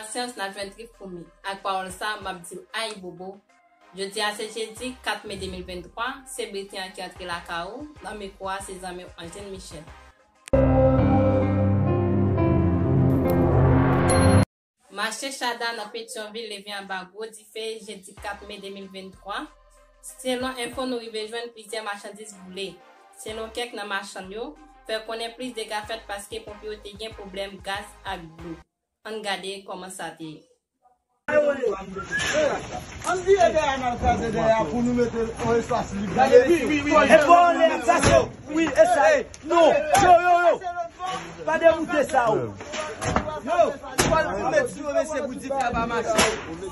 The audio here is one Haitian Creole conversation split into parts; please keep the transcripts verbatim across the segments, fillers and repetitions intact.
Syans n ap jwenn trip foumi. Ak pawòl sa, m ap di w ayibobo. Jodi a se jedi kat me de mil venntwa, se bilten an ki antre lakay ou, nan mikwo a se zanmi w Angeline Michel. Mache Chada nan Petyonvil leve anba gwo dife jedi kat me de mil venntwa. Selon enfo nou rive jwenn, plizyè machandiz boule. Selon kèk nan machann yo, fè konnen plis dega fèt paske ponpye yo te gen pwoblèm gaz ak dlo. Ann gade kòman sa te ye. Ann vire dèyè n al kraze dèyè a pou nou mete yon espas lib. Gade, wi, wi, wi. E bon, lè sa se, wi, e sa, e, non, yo, yo, yo. Pa demoute sa, o. Yo, fò l pou met sou yo, mesye, pou di fè pa mache.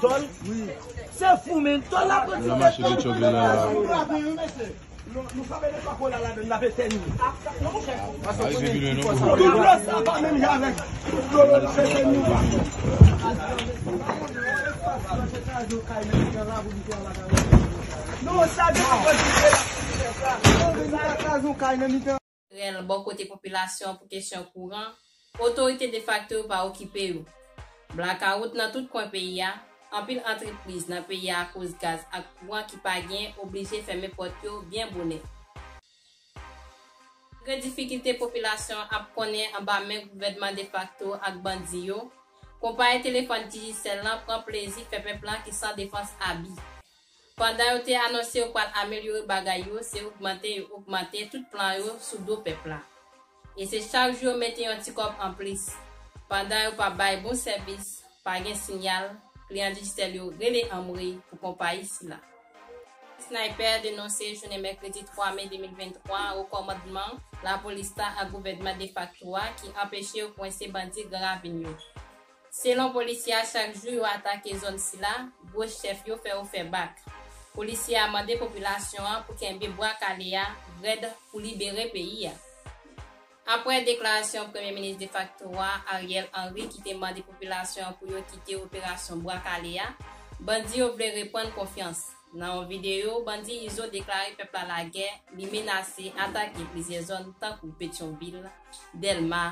Tòl? Wi. Se fou, men. Tòl la pran ti. Nan mache Petyonvil la. Nou, nou frape de pa kola ladan, n ap etènye. Ay, se vile, non? Tout dlo sa pa menm jan avèk tout dlo yo n ap etènye. Non, sa gen anpil ki fè sa. Rèl bò kote popilasyon an pou kesyon kouran, otorite defakto yo pa okipe yo. Blakawout nan tout kwen peyi a, anpil antrepriz nan peyi a akoz gaz ak kouran ki pa gen oblije fèmen pòt yo byen bonè. Malgre difikilte popilasyon an ap konnen anba men gouvènman defakto ak bandi yo, konpayi telefòn Digicel lan pran plezi fè pèp lan ki san defans abi. Pandan yo te anonse yo pral amelyore bagay yo, se ogmante yo ogmante tout plan yo sou do pèp la. E se chak jou yo mete yon ti kòb anplis. Pandan yo pa bay bon sèvis, pa gen siyal, kliyan Digicel yo rele anmwe pou konpayi sila. Sniper denonse jounen mèkredi twa me de mil venntwa an o kòmandman lapolis la ak gouvènman defakto a ki anpeche yo kwense bandi Gran Ravin yo. Selon polisye a, chak jou yo atake zòn sila, gwo chèf yo fè yo fè bak. Polisye a mande popilasyon an pou kenbe Bwa Kale a rèd pou libere peyi a. Apre deklarasyon Premye Minis defakto a, Ariel Henry, ki te mande popilasyon an pou yo kite operasyon Bwa Kale a, bandi yo vle reprann konfyans. Nan yon videyo, bandi Izo deklare pèp la lagè, li menase atake plizyè zòn tankou Petyonvil, Dèlma,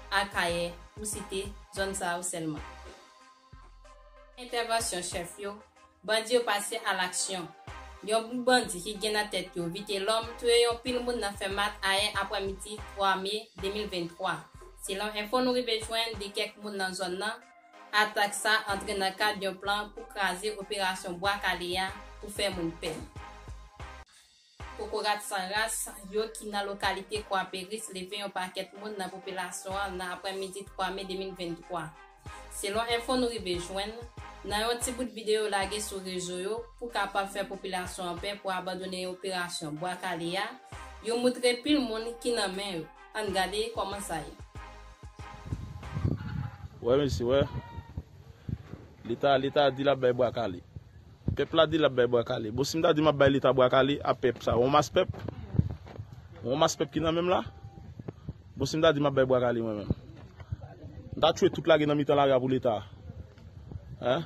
Akayè, pou site zòn sa yo sèlman. Entèvansyon chèf yo, bandi yo pase alaksyon. Yon gwoup bandi ki gen nan tèt yo Vitelòm touye yon pil moun nan Fèmat ayè aprèmidi twa me de mil venntwa. Selon enfo nou rive jwenn de kèk moun nan zòn nan, atak sa antre nan kad yon plan pou kraze operasyon Bwa Kale a pou fè moun pè. Kokorat san ras yo ki nan lokalite Kwaperis leve yon pakèt moun nan popilasyon an nan aprèmidi twa me de mil venntwa. Selon enfo nou rive jwenn, nan yon ti bout videyo lage sou rezo yo pou kapab fè popilasyon an pè pou abandone operasyon Bwa Kale a, yo moutre pil moun ki nan men yo. Ann gade kòman sa ye. Wè, mesye, wè. Leta, Leta di l ap bay Bwa Kale. Pèp la di l ap bay Bwa Kale. Bon, si m ta di m ap bay Leta Bwa Kale, a pèp sa, yon mas pèp? Yon mas pèp ki nan men m la? Bon, si m ta di m ap bay Bwa Kale, mwen menm, m ta tchwe tout lage nan mitan lari a pou Leta. Hein?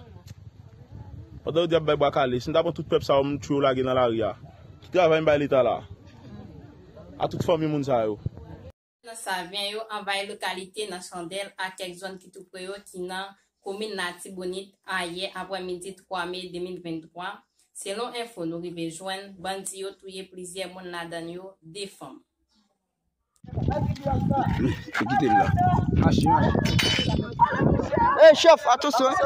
Pandan yo di ap bay Bwa Kale, si m ta pran tout pèp sa yo, m tchwe yo lage nan lari a, ki travay m bay Leta la? A tout fanmi moun sa yo. Nan Savyen, yo anvayi lokalite nan Chandèl ak kèk zòn ki tou pre yo ki nan komin Latibonit ayè aprèmidi twa me de mil venntwa. Selon enfo nou rive jwenn, bandi yo touye plizyè moun, ladan yo de fanm. Yo kite l la. Ey, chèf, atansyon, hein.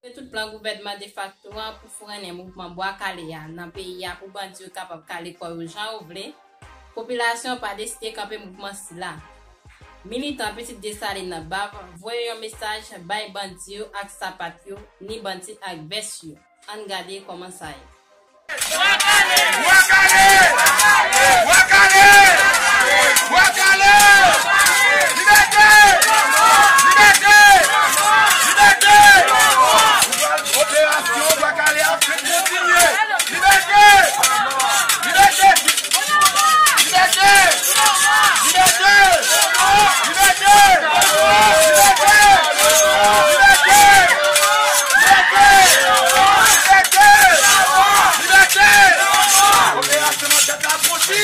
Se tout plan gouvènman defakto an pou frennen mouvman Bwa Kale a nan peyi a pou bandi yo kapab kale kò yo jan yo vle, popilasyon an pa deside kanpe mouvman sila. Militan Pitit Desalin nan Bav voye yon mesaj bay bandi yo ak sapat yo, ni bandi ak vès yo. Ann gade kòman sa ye. Bwa Kale! Bwa Kale! Bwa Kale! Libète! Libète! Libète! Operasyon Bwa Kale ap kontinye! Libète! Libète! Libète! Libète! Libète! Libète! Libète! Operasyon nan tèt la pwodui!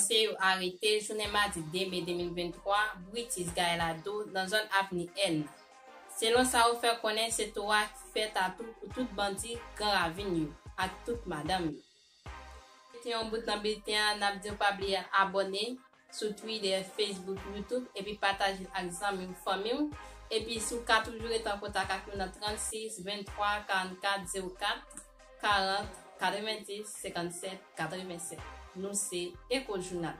Se yo arete jounen madi de me de mil venntwa Britis Gaelado nan zòn Avni N. Selon sa yo fè konnen, se tou a ki fè tatou pou tout bandi Gran Ravin yo ak tout madanm yo. Se te yon bout nan bilten an, n ap di w pa bliye abòne sou Twitter, Facebook, YouTube epi pataje l ak zanmi w, fanmi w. Epi si w ka toujou rete an kontak ak nou nan trannsis venntwa karannkat zewo kat karant katrevendis senkannsèt katrevennsèt. Nou se Echo Journal.